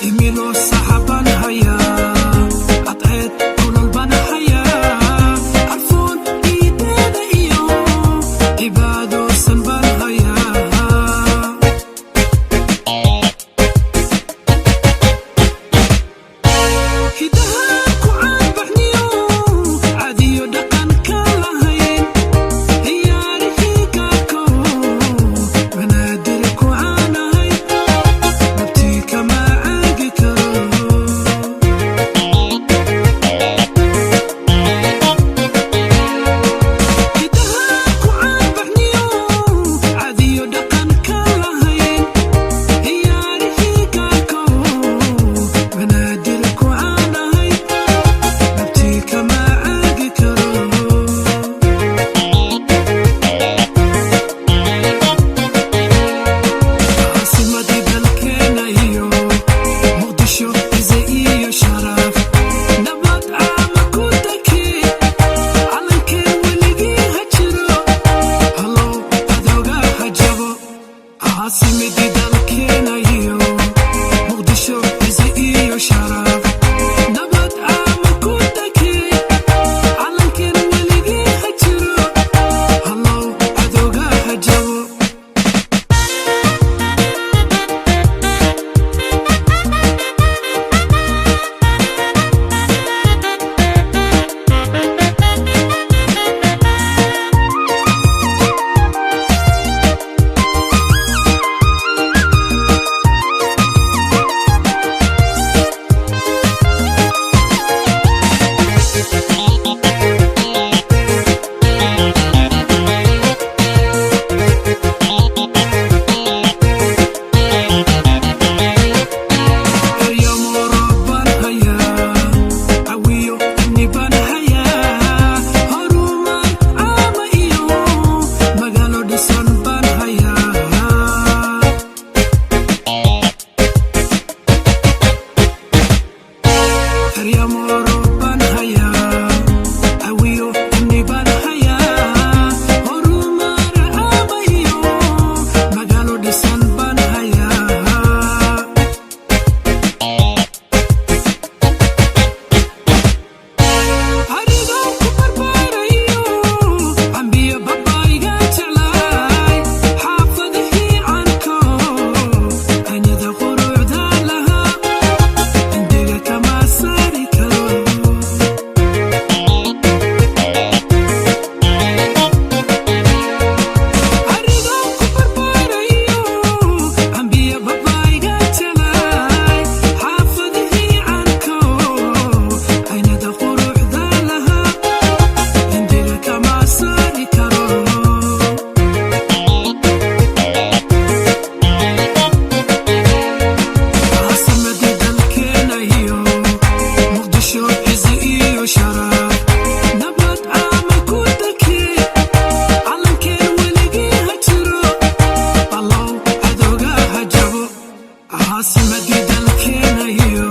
Imilo saxaban hayaa, cadceed kulul baan hayaa, carfoon ciideeda iyo cibaadoosan baan hayaa. Hidaha ku caanbaxniyo cadiyo dhaqanka lahayn, ciyaarihii gaarko Banaadir ku caanahay, nabtii kama caagi karo. Hidaha ku caanbaxniyo cadiyo dhaqanka lahayn, ciyaarihii gaarko Banaadir ku caanahay, nabtii kama caagi karo. Caasimadii dalkeena iyo Muqdisho, cize iyo sharaf, nabad caama ku dake, calankeen weligii ha jiro, hallow adooga ha jabo. Caasimadii dalkeena iyo Muqdisho, cize iyo sharaf, nabad caama ku dake, calankeen weligii ha jiro, hallow adooga ha jabo. Eryamo baan hayaa, cawiyo amni baan hayaa, horumar caama iyo magaalo dhisan baan hayaa. Eryamo baan hayaa, cawiyo amni baan hayaa, horumar caama iyo magaalo dhisan baan hayaa. Arigow ku barbaarayo cambiyo babayga jeclaay, xaafadihii canko anyada qurucda lahaa, indiga kama saari karo. Arigow ku barbaarayo cambiyo babayga jeclaay, xaafadihii canko aynada quruxda lahaa, indiga kama saari karo. Caasimadii dalkeena iyo Muqdisho, cizi iyo sharaf, nabad caama ku dake, calankeen weligii ha jiro, allow cadowga ha jabo. Caasimadii dalkeena iyo